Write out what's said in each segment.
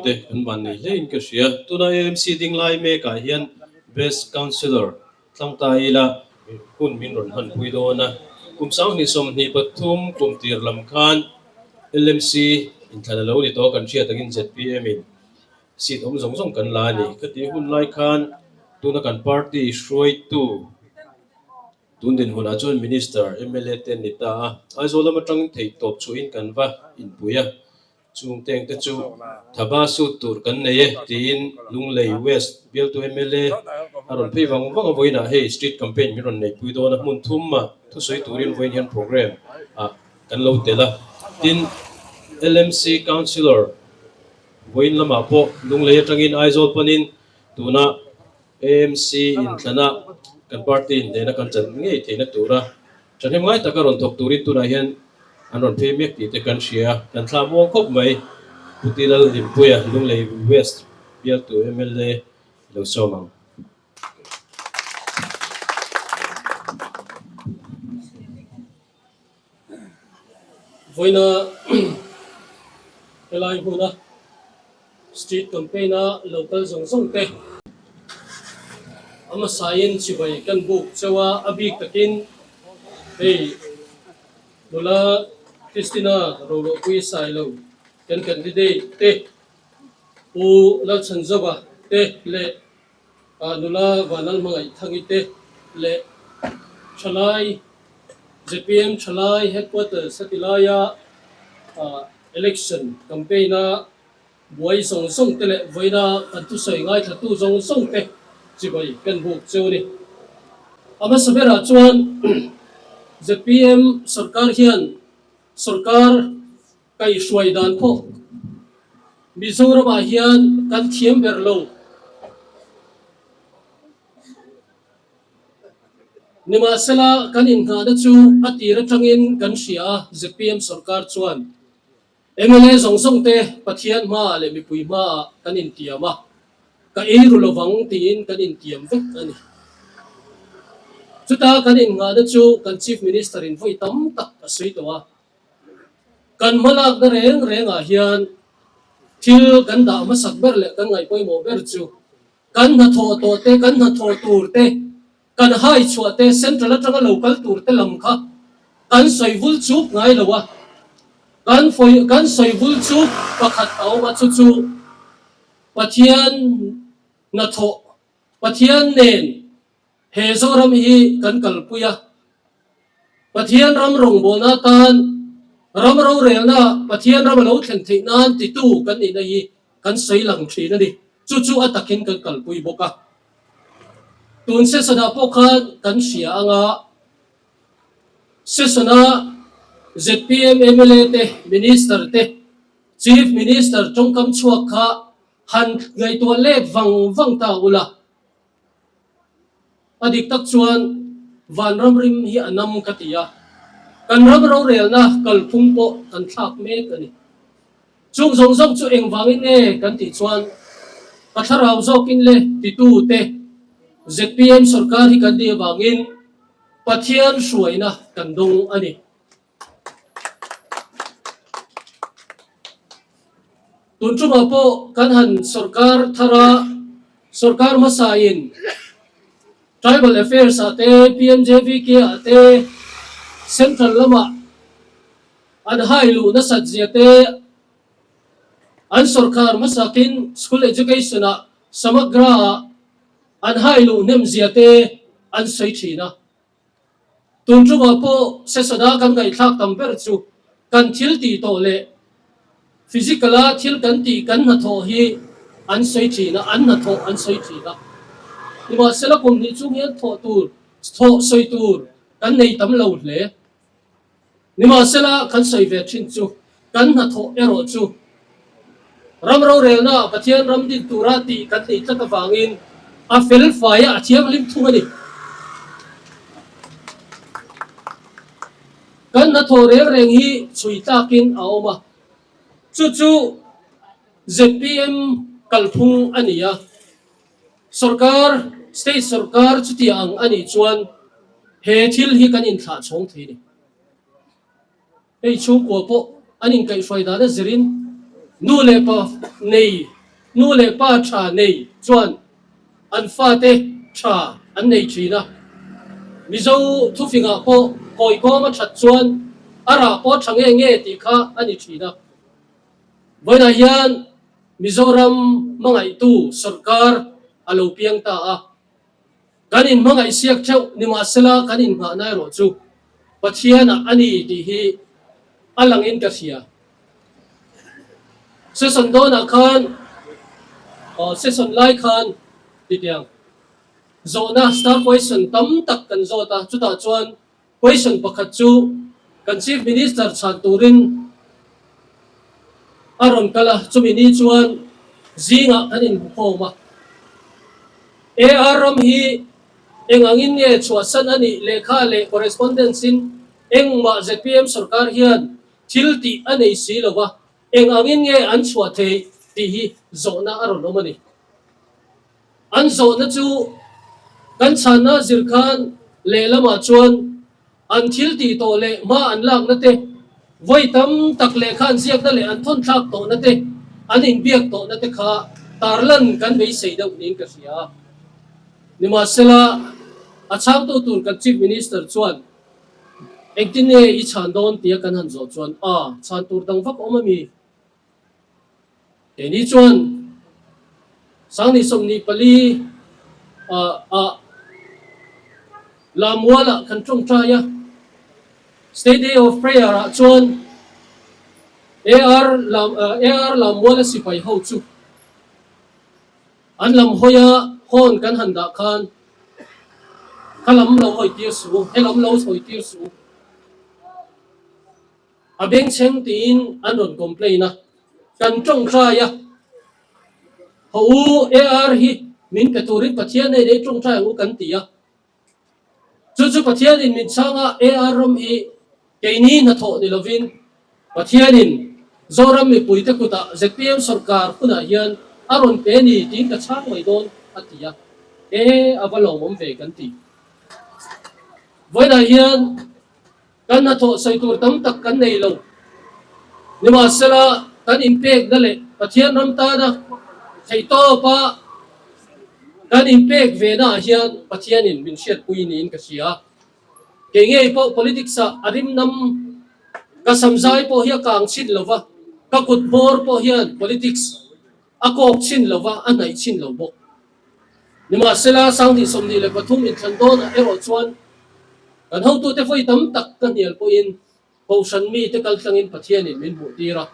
te kan vannei hlein ka hria. Tuna AMC ding lai mekah hian Best Councillor Tlangtai ila hun min rawn hmanpui dawn a. Kum 2023 kum tir lam khan LMC inthlan a lo ni tawh a, kan hriat angin zpm in seat awm zawng zawng kan la a ni. Ka tih hun lai khan tuna kan party hruaitu tun dinhmunah chuan Minister, mla te an ni ta a, Aizawl lam atangin theihtawp chhuahin kan va inpui a. Chung teng te chu Thaba sut tur kan nei e tiin Lunglei West bialtu mla a rawn phei vang vang a, vawiinah hei street campaign min rawn neihpui dawn a, hmun thum a thusawi turin vawiin hian programme ah kan lo tel a. Tin, LMC Councillor vawiin lamah pawh Lunglei atangin Aizawl panin tuna AMC inthlana kan party inhnehna kan chan ngei theihna tura Thahnem ngai taka rawn thawk turin tunah hian an rawn phei mek tih te kan hria a, kan thlah muang khawp mai. Pu Tilal Hlimpuia, Lunglei West bialtu mla lo sawm ang. Vawiina helai hmuna Street campaign a local zawng zawng te a hmasain chibai kan buk cheu a, a bik takin hei nula Christina Roluahpui Sailo kan candidate te Pu Lalchhanzova te leh nula Vanlalhmangaih-Thangi te leh thalai zpm thalai headquarters a ti laia election campaign a buai zawng zawng te leh vawiina kan thusawi ngaithlatu zawng zawng te chibai kan buk cheu a ni. A hmasa berah chuan zpm sorkar hian sorkar kaihhruai dan pawh Mizoramah hian kan thiam ber lo. Nimahsela kan inngahna chu a tir atangin kan hria a, zpm sorkar chuan mla zawng zawng te Pathian hmaah leh mipui hmaah kan intiam a, ka ei ru lovang tiin kan intiam vek a ni. Chuta kan inngahna chu kan Chief Minister in vawi tam tak a sawi tawh a, Kan hmalakna reng rengah hian thil kan dah hmasak ber leh kan ngaih pawimawh ber chu kan hnathawh tawh te, kan hnathawh tur te, kan hai chhuah te, central atanga lo kal tur te lam kha kan sawi vul chuk ngai lo a. Kan kan sawi vul chuk pakhat a awm a, chu chu Pathian hnathawh, Pathian nen He Zoram hi kan kalpui a, Pathian ram rawngbawlna atan ram rorelna Pathian ram a lo thlen theih nan titu kan nihna hi kan sawi lang thin a ni. Chu chu a takin kan kalpui bawk a. Tun session-ah pawh khan kan hria anga session-a zpm mla te, Minister te, Chief Minister tawngkam chhuak kha han ngaihtuah let vang vang ta ula. A dik tak chuan vanram rim hi a nam ka ti a, kan ram rorelna kalphung pawh kan thlak mek a ni. Chung zawng zawng chu engvangin nge kan tih chuan ka thlarau zawkin le titu te zpm sorkar hi kan nih avangin Pathian hruaina kan dawng a ni. Tun tumah pawh kan han sorkar thar a, sorkar hmasain Tribal Affairs ah te, PMJVK ah te, Central lamah an hai luh nasat zia te, an sorkar hmasakin School Education ah Samagra ah an hai luh hnem zia te an sawi thin a. Tun tumah pawh session-a kan ngaihthlak tam ber chu kan thil tih tawh leh physical-a thil kan tih kan hnathawh hi an sawi thin a, an hnathawh an sawi thin a. Nimahsela kum hnih chung hian thawh tur, thawh sawi tur kan nei tam lo hle. Nimahsela kan sawi ve thin chu kan hnathawh erawh chu ram rorelna Pathian ram din tura tih kan neih tlat avangin a fel fai a, a thianghlim thung a ni. Kan hnathawh reng reng hi chhui tlakin a awm a, chu chu zpm kalphung a ni a. Sorkar, state sorkar chuti ang a nih chuan he thil hi kan inthlah chhawng thei ni. Hei chhungkua pawh an inkaihhruai dan a zirin Nu leh pa nei, nu leh pa tha nei chuan an fate tha an nei thin a. Mizo thufingah pawh kawikawm a that chuan a rah pawh tha nge nge tih kha a ni thin a. Vawiinah hian Mizoram hmangaihtu sawrkar a lo piang ta a. Kan inhmangaih siak theuh nimahsela kan inhnghahna erawh chu Pathianah a ni tih hi a langin ka hria. Session dawnah khan session lai khan titiang zawhna star question tam tak kan zawt a, chutah chuan Question pakhat chu kan Chief Minister chhan turin a rawn kal a, chumi ni chuan zingah kan inhmukhawm a. AR ram hi eng angin nge chhuahsan a nih lehkha leh correspondence in engmah zpm sorkar hian thil tih a nei si lo va, eng angin nge an chhuah theih tih hi zawhna a rawn awm a ni. An zawhna chu kan chhanna zir khan lehlamah chuan an thil tih tawh leh hma an lakna te, vawi tam tak lehkha an ziakna leh an thawn thlak tawhna te, an inbiak tawhna te kha tarlan kan beisei deuh niin ka hria. Nimahsela, a chhangtu tur kan Chief Minister chuan engtin nge i chhan dawn tia kan han zawh chuan, A, chhan tur dang vak awm a mi? Keini chuan Sangni 24 ah Lamualah kan tawngtai a, State Day of Prayer ah chuan AR AR Lamuala sipai ho chu an lam hawi a, hawn kan han dah khan kha lam lo hawi tir suh u, he lam lo hawi tir suh u. A bengchheng tiin an rawn complain a, kan tawngtai a, Haw u, AR hi min pe turin Pathian hei nei tawngtai ang u kan ti a. Chu chu Pathianin min chhang a, AR ram hi keini hnathawh ni lovin Pathianin Zoram mipuite kutah zpm sawrkar hunah hian a rawn pe ni tiin ka chhang mai dawn a ti a, e a va lawmawm ve kan ti. Vawiinah hian Kan hnathawh sawi tur tam tak kan nei lo. Nimahsela, kan inpekna leh Pathian ram tana theihtawpa kan inpek venaah hian Pathianin min hriatpui niin ka hria. Kei ngei pawh politics-ah a rim nam ka samzai pawh hi a kang chhin lo va, ka kut hmawr pawh hian politics a kawk chhin lo va, a hnaih chhin lo bawk. Nimahsela, 2023 inthlan dawnah erawh chuan kan hotute vawi tam tak ka hnial pawhin Kohhran mite kaltlangin Pathianin min hmuhtir a.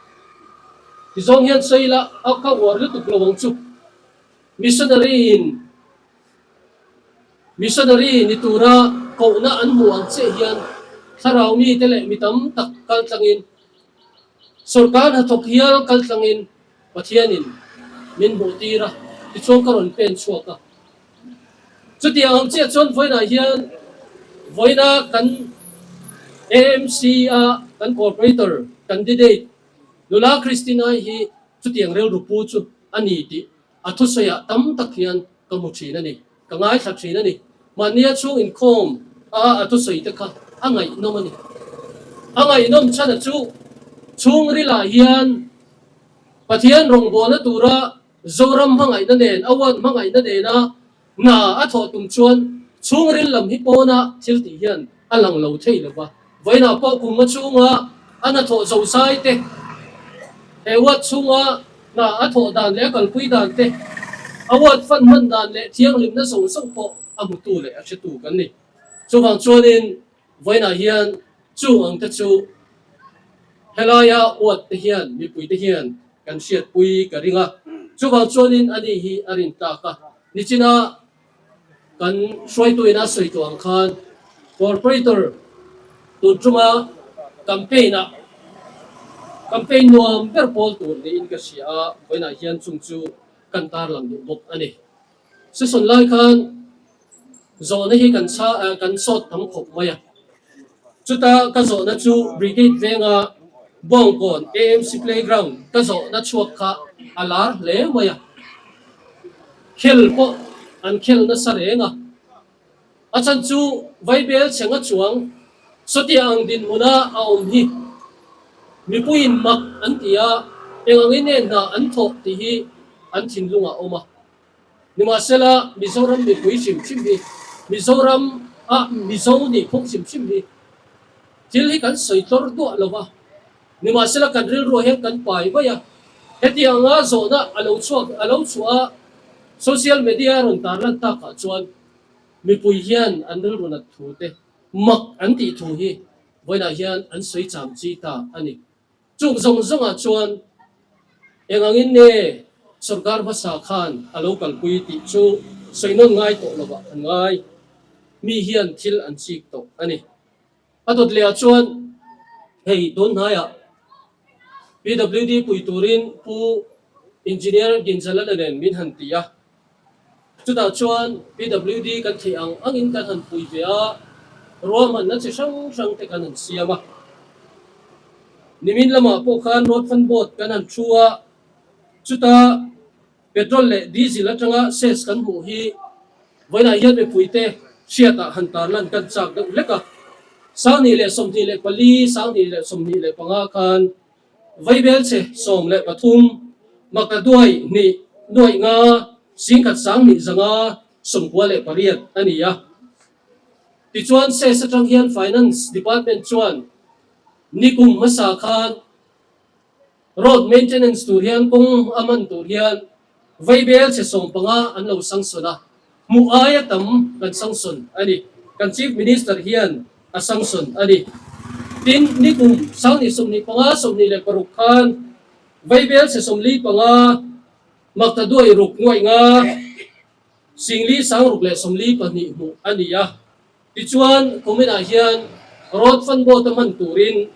Tizawng hian sawi ila a ka uar lutuk lo ang chu. Missionary-in Missionary ni tura kohna an hmuh ang chiah hian thlarau mite leh mi tam tak kaltlangin Sorkar hnathawk hial kaltlangin Pathianin min hmuhtir a, tichuan ka rawn pen chhuak a. Chutiang ang chiah chuan vawiinah hian vawiina kan AMC a kan Corporator candidate Nula Christina hi chutiang rilru pu chu a ni tih a thusawiah tam tak hian ka hmu thin a ni, ka ngaithla thin a ni. Mahnia chhung inkhawm a a thusawi te kha a ngaihnawm a ni. A ngaihnawm chhan a chu chhungrilah hian Pathian rawngbawlna tura Zoram hmangaihna nen, a uan hmangaihna nena hna a thawh tum chuan chhungril lam hi pawna thil tih hian a lang lo thei lo va. Vawiinah pawh kum a chhunga a hnathawh zozai te, he uat chhunga hna a thawh dan leh a kalpui dan te, a uat fan hman dan leh thianghlimna zawng zawng pawh a hmutu leh a hretu kan ni. Chuvang chuanin Vawiinah hian chung ang te chu helaia uat te hian mipui te hian kan hriatpui ka ring a, chuvang chuanin ani hi a rin tlak a, nichina kan hruaituin a sawi tawh ang khan Corporator tun tuma campaign ah campaign nuam ber pawl tur niin ka hria a, vawiinah hian chung chu kan tarlang duh bawk a ni. Session lai khan Zawhna hi kan chha kan sawt tam khawp mai a. Chuta ka zawhna chu Brigade venga Bawngkawn AMC Playground ka zawhna chhuak kha a lar hle mai a. Khel pawh an khel nasa reng a. A chhan chu Vaibel chhenga chuang sawtia ang dinhmuna a awm hi mipuiin mak an ti a. Eng angin nge hna an thawh tih hi an thinlungah a awm a. Nimahsela, Mizoram mipui hrim hrim hi, Mizoram a Mizo nih phung hrim hrim hi thil hi kan sawi tlawr duah lo va. Nimahsela kan rilruah hian kan pai mai a, hetianga zawhna a lo chhuak a lo chhuah a, social media a rawn tarlan takah chuan mipui hian an rilru nat thu te mak an tih thu hi vawiinah hian an sawi cham chi ta a ni. Chung zawng zawngah chuan eng angin nge sorkar hmasa khan a lo kalpui tih chu sawi nawn ngai tawh lovah an ngai. Mi hian thil an chik tawh a ni. A dawt lehah chuan hei tun hnaiah PWD pui turin Pu Engineer Ginjalala nen min han ti a. Chutah chuan PWD kan theih ang angin kan han pui ve a, ruahmanna chi hrang hrang te kan han siam a. Nimin lamah pawh khan Road Fund Board kan han thu a, chuta Petrol leh diesel atanga cess kan hmuh hi vawiinah hian mipuite hriatah han tarlan kan chak deuh hlek a. 2024, 2025 khan Vaibelchhe 13, Makaduai hnih nuaih nga, 10,000 20,598 a ni a. Tichuan cess atang hian Finance Department chuan nikum hmasa khan Road maintenance tur hian kawng a man tur hian vaibel chhe 15 an lo sanction a, hmuh aia tam kan sanction a ni. Kan Chief Minister hian a sanction a ni. Tin, nikum 2025, 26 khan vaibel chhe 45, makta duai ruk nuaih nga, 4622 hmuh a ni a. Tichuan, kuminah hian Road Fund Board-a hman turin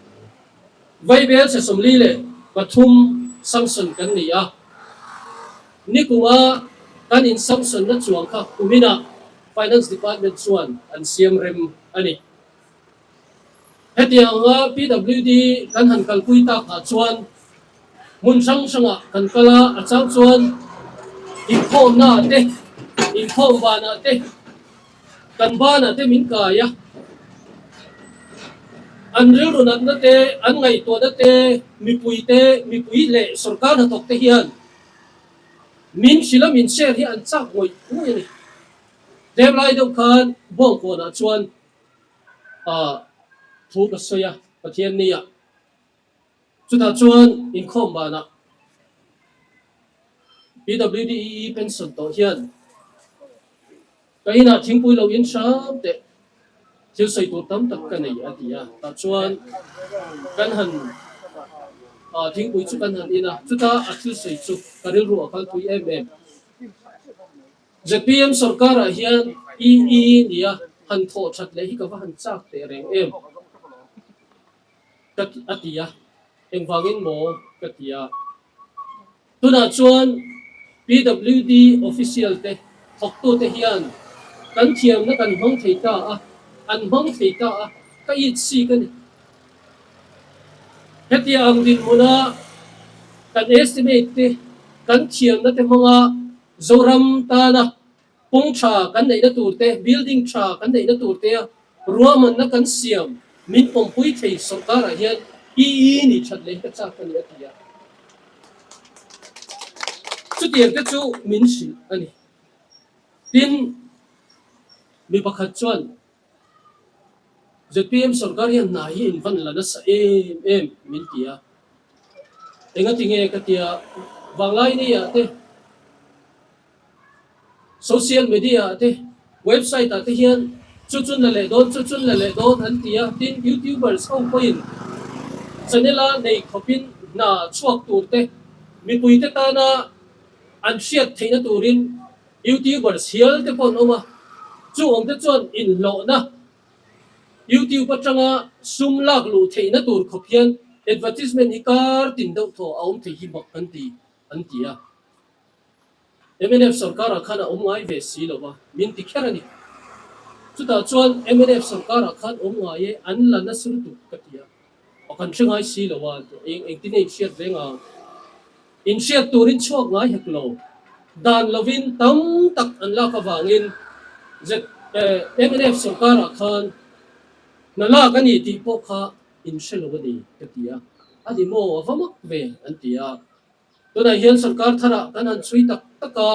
Vaibel chhe 43 sanction kan ni a. Nikuma kan in sanction-na chuang kha kuminah Finance Department chuan an siam rem a ni. Hetianga PWD kan han kalpui takah chuan hmun hrang hrangah kan kal a, a chang chuan inkhawmnaah te, inkhawm vanah te, Kan banah te min kai a, an rilru natna te, an ngaihtuahna te, mipui te, mipui leh sorkar hnathawk te hian min hrilh a, min share hi an chak ngawih ngawih a ni. Tlem lai deuh khan Bawngkawnah chuan thu ka sawi a, Pathianni-ah. Chutah chuan inkhawm banah PWDEE pension tawh hian ka inah thingpui lo in hram teh thil sawi tur tam tak ka nei a ti a. Tah chuan kan han thingpui chu kan han in a, chuta a thil sawi chu ka rilru a kalpui em em. Zpm sorkarah hian EE nia han thawh that leh hi ka va han chak teh reng em. Ka a ti a, engvangin maw ka ti a. Tunah chuan PWD official te, thawktute hian kan thiamna kan hmang thei ta a, an hmang thei ta a, ka it sik a ni. Hetia ang dinhmuna kan estimate te, kan thiamna te hmanga Zoram tana Kawng tha kan neihna tur te, building tha kan neihna tur te a ruahmanna kan siam min pawmpui thei sorkarah hian EE nih that leh hi ka chak a ni a ti a. Chutiang te chu min hrilh a ni. Tin, mi pakhat chuan zpm sorkar hian hna hi in van la nasa em em min ti a. Engati nge ka tia vanglai ni ah te, Social media ah te, website ah te hian chu chun la leh dawn, chu chun la leh dawn an ti a, tin youtubers ho pawhin channel a nei khawpin hna chhuak tur te, mipui te tana an hriat theihna turin youtubers hial te pawh an awm a, chu awm te chuan inhlawhna youtube atanga sum lak luh theihna tur khawp hian advertisement hi kar tin deuh thaw a awm thei hi mak an ti an ti a. Mnf sorkarah khan a awm ngai ve si lo va, min ti kher a ni. Chutah chuan mnf sorkarah khan awm ngai e, an la nasa lutuk ka ti a, a kan hre ngai si lo a, eng engtin nge inhriat reng ang? Inhriat turin chhuak ngai hek lo. Dan lovin tam tak an lak avangin mnf sorkarah khan hna lak a ni tih pawh kha inhre lo a ni ka ti a, a ni maw a va mak ve an ti a. Tunah hian sorkar tharah kan han chhui tak tak a,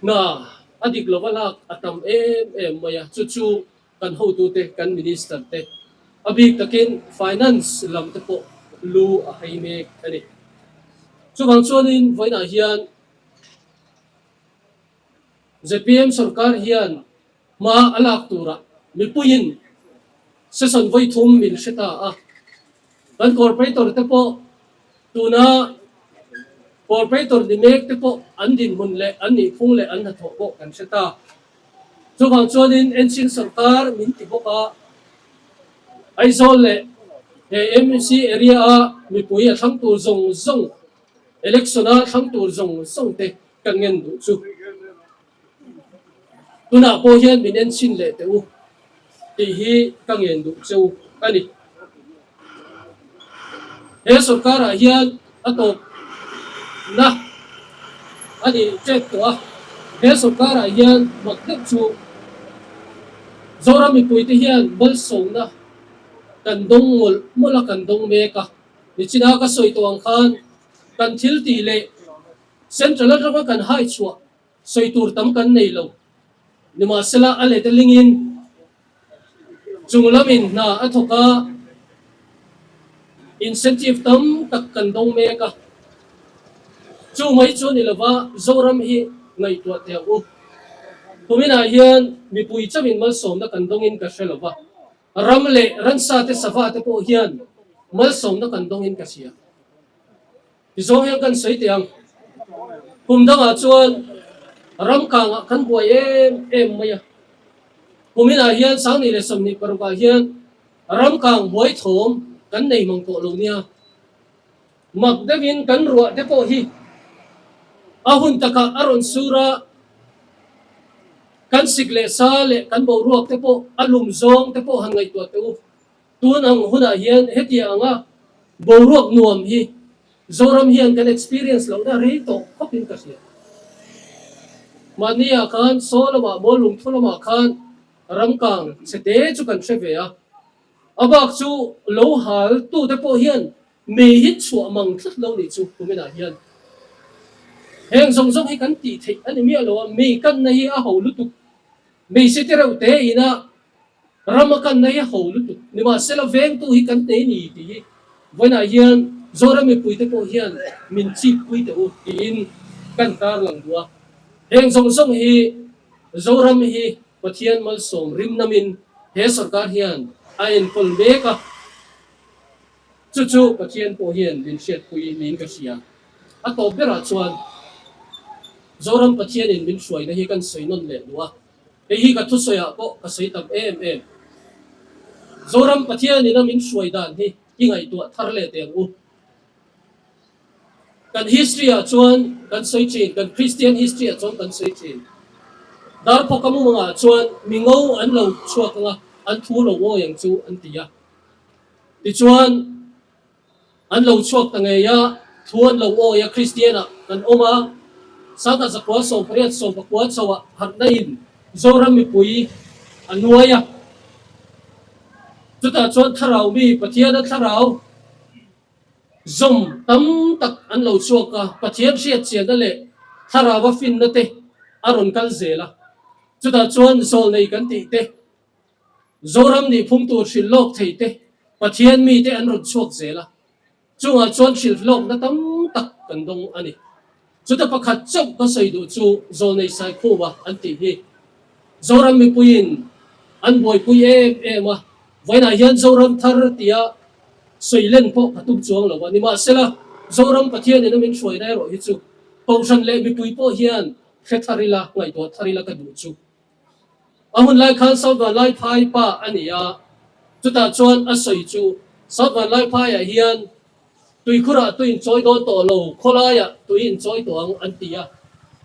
hna a dik lova lak a tam em em mai a, chu chu kan hotute, kan minister te, a bik takin finance lam te pawh lu a hei mek a ni. Chuvang chuanin vawiinah hian zpm sorkar hian hma a lak turah mipuiin session vawi thum min hre ta a, kan corporator te pawh tuna corporator ni mek te pawh an dinhmun leh an nihphung leh an hnathawh pawh kan hre ta. Chuvang chuanin Enchhin sorkar min ti bawk a, Aizawl leh he MEC area a mipui a thlang tur zawng zawng, election a thlang tur zawng zawng te kan ngen duh chu. Tunah pawh hian min enchhin leh teh u tih hi ka ngen duh cheu a ni. He sorkarah hian a tawpna a ni tep tawh a, he sorkarah hian mak deuh chu Zoram mipuite hian malsawmna kan dawng mawlh mawlh a, kan dawng mek a. Nichina ka sawi tawh ang khan kan thil tih leh Central atanga kan hai chhuah sawi tur tam kan nei lo. Nimahsela a let a lingin chung lamin hna a thawk a, incentive tam tak kan dawng mek a. Chu mai chu ni lova Zoram hi ngaihtuah teh ang u. Kuminah hian mipui chauhin malsawmna kan dawngin ka hre lova, ram leh ransa te sava te pawh hian malsawmna kan dawngin ka hria. Tizawng hian kan sawi teh ang. Kum dangah chuan ram kangah kan buai em em mai a. Kum inah hian 2026 ah hian ram kang buai thawm kan nei mang tawh lo nia. Mak deuhin kan ruah te pawh hi a hun takah a rawn sur a, kan sik leh sa leh kan boruak te pawh a lum zawng te pawh han ngaihtuah teh u. Tun ang hunah hian hetiang anga boruak nuam hi Zoram hian kan experience lohna rei tawh khawpin ka hria. Mahniah khan saw lamah maw lungthu lamah khan ramkang chhete chu kan hre ve a, a bak chu lo hal tute pawh hian mei hi chhuah mang tlat lo nih chu kuminah hian heng zawng zawng hi kan tih theih a ni miah lo a, mei kanna hi a ho lutuk, mei si te reuh te ina Ram a kanna hi a ho lutuk. Nimahsela vengtu hi kan nei ni tih hi vawiinah hian Zoram mipuite pawh hian min chip pui teh u tiin kan tarlang duh a. Heng zawng zawng hi Zoram hi Pathian malsawm rim namin he sorkar hian a enkawl mek a. Chu chu Pathian pawh hian min hriatpui niin ka hria. A tawp berah chuan Zoram Pathianin min hruaina hi kan sawi nawn leh duh a. Hei hi ka thusawiah pawh ka sawi tam em em. Zoram Pathianin a min hruai dan hi i ngaihtuah thar leh teh ang u. Kan history ah chuan kan sawi thin, kan Christian history ah chuan kan sawi thin. Darphawka mumangah chuan mi ngo an lo chhuak ang a, an thu lo ngawi ang chu an ti a. Tichuan. An lo chhuak ta ngei a, thu an lo awi a, Kristian-ah kan awm a, Sangha zakua 18 19 chhoah harhna in Zoram mipui a nuai a. Chutah chuan thlarau mi, Pathiana thlarau zawm tam tak an lo chhuak a, Pathian hriatchianna leh thlaraua finna te a rawn kal zel a. Chutah chuan zawlnei kan tih te, Zoram nih phung tur hrilh lawk thei te Pathian mite an rawn chhuak zel a, chungah chuan hrilh lawkna tam tak kan dawng a ni. Chuta pakhat chauh ka sawi duh chu Zawlnei Saikhuma an tih hi Zoram mipuiin an buaipui em em a, vawiinah hian Zoram thar tia sawi len pawh ka tum chuang lo a, nimahsela Zoram Pathianin a min hruaina erawh hi chu Kohhran leh mipui pawh hian hre thar ila, ngaihtuah thar ila ka duh chu. A hun lai khan South Vanlaiphai pa a ni a, chutah chuan a sawi chu South Vanlaiphaiah hian tuikhurah tui inchawi dawn tawh lo, khawlaiah tui inchawi tawh ang an ti a,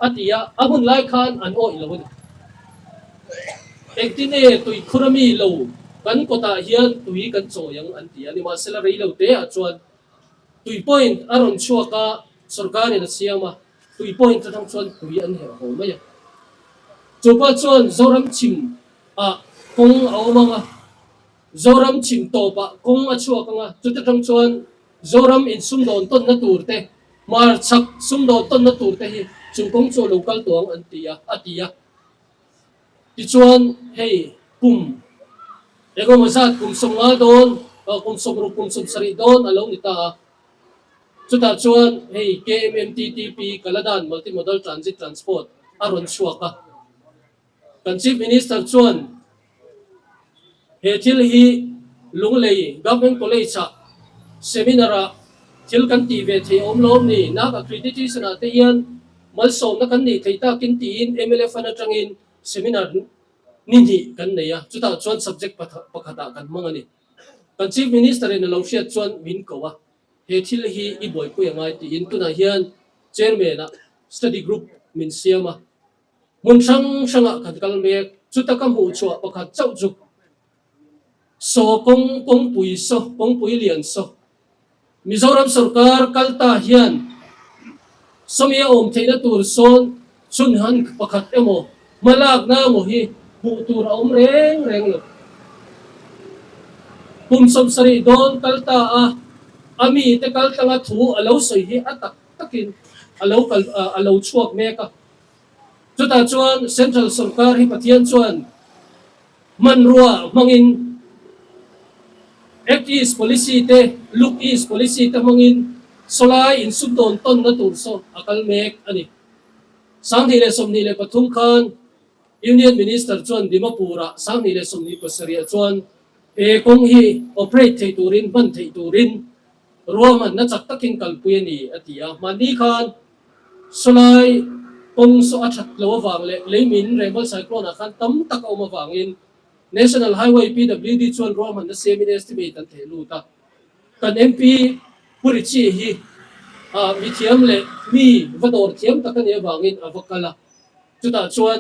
a ti a, a hun lai khan an awih lo a ni. Engtin nge tuikhur a mi lo kan kawtah hian tui kan chawi ang an ti a, nimahsela rei lo teah chuan tui point a rawn chhuak a, sorkarin a siam a. Tui point atang chuan tui an herh haw mai a. Chupa chuan Zoram chhim ah kawng a awm ang a, Zoram chhim tawp ah kawng a chhuak ang a, chuta tang chuan Zoram insumdawn tawnna tur te, hmarchhak sumdawn tawnna tur te hi chu kawng chu a lo kal tawh ang an ti a, a ti a. Tichuan hei kum engemaw zat kum 50 dawn, kum 60 kum 70 dawn a lo ni ta a. Chutah chuan hei KMMTTP, Kaladan Multimodal Transit Transport, a rawn chhuak a. Kan Chief Minister chuan he thil hi Lunglei Government College-ah seminar-ah thil kan tih ve thei awm lo awm ni, nak accreditation-ah te hian malsawmna kan neih thei takin tiin mla fund atangin seminar ni hnih kan nei a, chutah chuan subject pakhatah kan hmang a ni. Kan Chief Minister-in a lo hriat chuan min ko a, he thil hi i buaipui a ngai tiin tunah hian Chairman-ah study group min siam a. Hmun hrang hrangah kan kal mek. Chuta ka hmuh chhuah pakhat chauh chu saw kawng kawngpui saw kawngpui lian saw Mizoram sorkar kal ta hian sawmia awm theihna tur sawn chhunhan pakhat emaw hmalakna emaw hi hmuh tur a awm reng reng lo. Kum 70 dawn kal ta a a mite kal tlanga thu a lo sawi hi a tak takin a lo kal a lo chhuak mek a. Chutah chuan Central sorkar hi Pathian chuan hmanrua hmangin Act East Policy te, Look East Policy te hmangin sawlai insumdawn tawnna tur saw a kal mek a ni. 2023 khan Union Minister chuan Dimapur-ah 2027 ah chuan he kawng hi operate thei turin, hman theih turin ruahmanna chak takin kalpui a ni a ti a. Mahni khan Sawlai kawng saw a that lo avang leh leimin Remal Cyclone ah khan tam tak a awm avangin National Highway PWD chuan ruahmanna siamin estimate an theh lut a. Kan MP Pu Richie hi mi thiam leh mi va dawr thiam tak a nih avangin a va kal a. Chutah chuan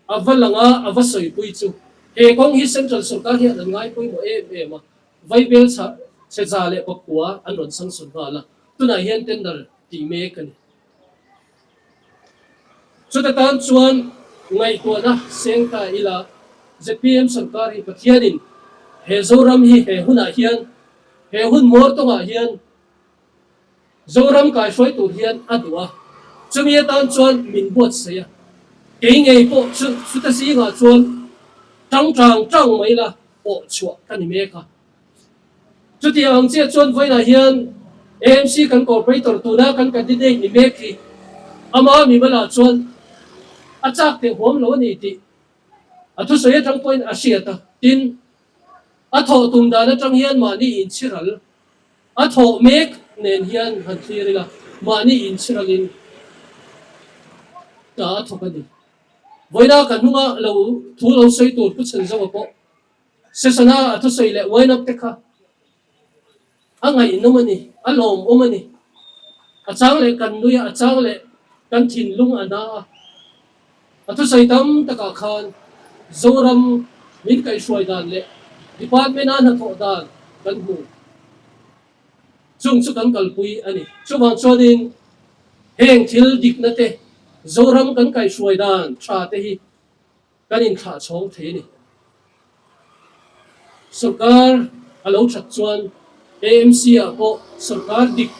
a va lang a, a va sawipui chu he kawng hi Central sawrkar hian an ngai pawimawh em em a, Vaibel chhe 109 an rawn sanction nghal a, tunah hian tender tih mek a ni. Chuta tan chuan ngaihtuahna seng ta ila zpm sorkar hi Pathianin he Zoram hi he hunah hian, he hun muar tawngah hian Zoram kaihruai tur hian a duh a, chumi atan chuan min buatsaih a, kei ngei pawh chu chuta zingah chuan tang tang tang mai la pawh chhuah ka ni mek a. Chutiang ang chiah chuan vawiinah hian AMC kan corporator tuna kan candidate ni mek hi ama mimalah chuan a chak teh huam lo a ni tih a thusawi atang pawhin a hriat a. Tin, a thawh tum dan atang hian mahni inchhiral a thawh mek nen hian han thlir ila, mahni inchhiralin ta a thawk a ni. Vawiina kan hnunga lo thu lo sawi tur Pu Chhenzoa pawh Sesana a thusawi leh wine up te kha a ngaihnawm a ni, a lawmawm a ni. A chang leh kan nui a, a chang leh kan thinlung a na a. A thusawi tam takah khan Zoram min kaihhruai dan leh department-a hnathawh dan kan hmu. Chung chu kan kalpui a ni. Chuvang chuanin heng thil dikna te, Zoram kan kaihhruai dan tha te hi Kan inthlah chhawng thei a ni. Sorkar a lo that chuan AMC ah pawh sorkar dik,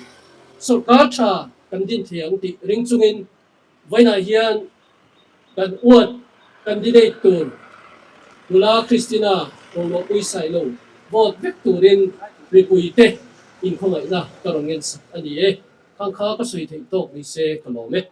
sorkar tha kan din thei ang tih ring chungin vawiinah hian kan uat candidate tur nula Christina Roluahpui Sailo vote vek turin mipuite inkhawngaihna ka rawn ngensak a ni e. Khangkha ka sawi theih tawk ni se ka lawm e.